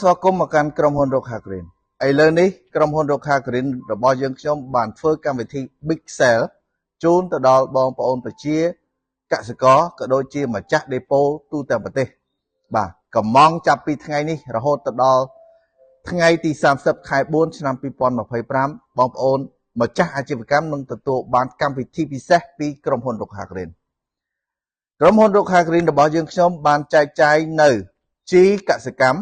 ស្វាគមន៍មកកាន់ក្រុមហ៊ុន Roca Green។ ឥឡូវនេះក្រុមហ៊ុន Roca Green របស់យើងខ្ញុំបានធ្វើកម្មវិធី Big Sale ជូនទៅដល់បងប្អូនប្រជាកសិករក៏ដូចជាម្ចាស់ដេប៉ូទូទាំងប្រទេសបាទកំងចាប់ពីថ្ងៃនេះរហូតទៅដល់ថ្ងៃទី30ខែ4ឆ្នាំ2025បងប្អូនម្ចាស់អាជីវកម្មនឹងទទួលបានកម្មវិធីពិសេសពីក្រុមហ៊ុន Roca Green។ ក្រុមហ៊ុន Roca Green របស់យើងខ្ញុំបានចែកចាយនៅជីកសិកម្ម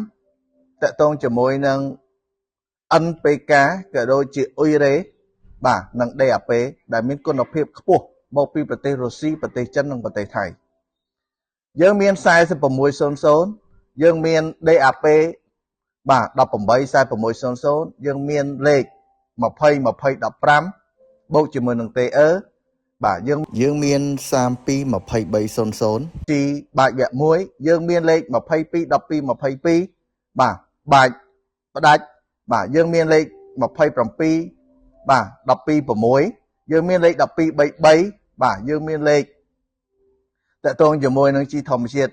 តកតងជាមួយនឹង NPK ក៏ដូចជាអ៊ុយរ៉េបាទនិង DAP ដែលមានគុណភាពខ្ពស់មកពីប្រទេសរុស្ស៊ីប្រទេសចិននិងប្រទេសថៃ។យើងមាន4600យើងមាន DAP បាទ18 4600យើងមានលេខ20 20 15បូកជាមួយនឹង TE បាទយើងយើងមាន32 2300ទីបាច់វគ្គ1យើងមានលេខ22 12 22បាទបាច់ផ្ដាច់បាទយើងមានលេខ27បាទ12 6យើងមានលេខ12 33បាទយើងមានលេខតកតងជាមួយនឹងជីធម្មជាតិ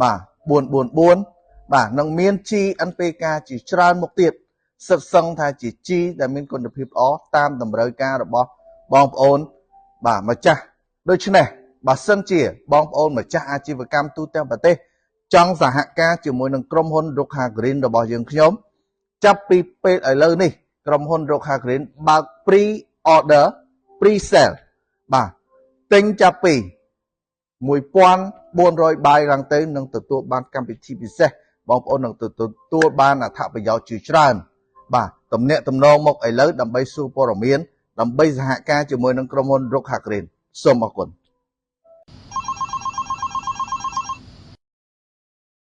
បាទ444បាទនឹងមានជី NPK ជាច្រើនមុខទៀតសិតសឹងថាជាជីដែលមានគុណភាពល្អតាមតម្រូវការរបស់បងប្អូនបាទម្ចាស់។ដូច្នេះបើសិនជាបងប្អូនម្ចាស់អាជីវកម្មទូទាំងប្រទេសចង់សហការជាមួយនឹងក្រុមហ៊ុន Roca Green របស់យើងខ្ញុំចាប់ពីពេលឥឡូវនេះក្រុមហ៊ុន Roca Green បើក pre order pre sale បាទទិញចាប់ពី1400បាយឡើងទៅនឹងទទួលបានកម្មវិធីពិសេសបងប្អូននឹងទទួលបានអត្ថប្រយោជន៍ជាច្រើនបាទទំនាក់ទំនងមកឥឡូវដើម្បីសួរព័ត៌មានដើម្បីសហការជាមួយនឹងក្រុមហ៊ុន Roca Green។ សូមអរគុណ។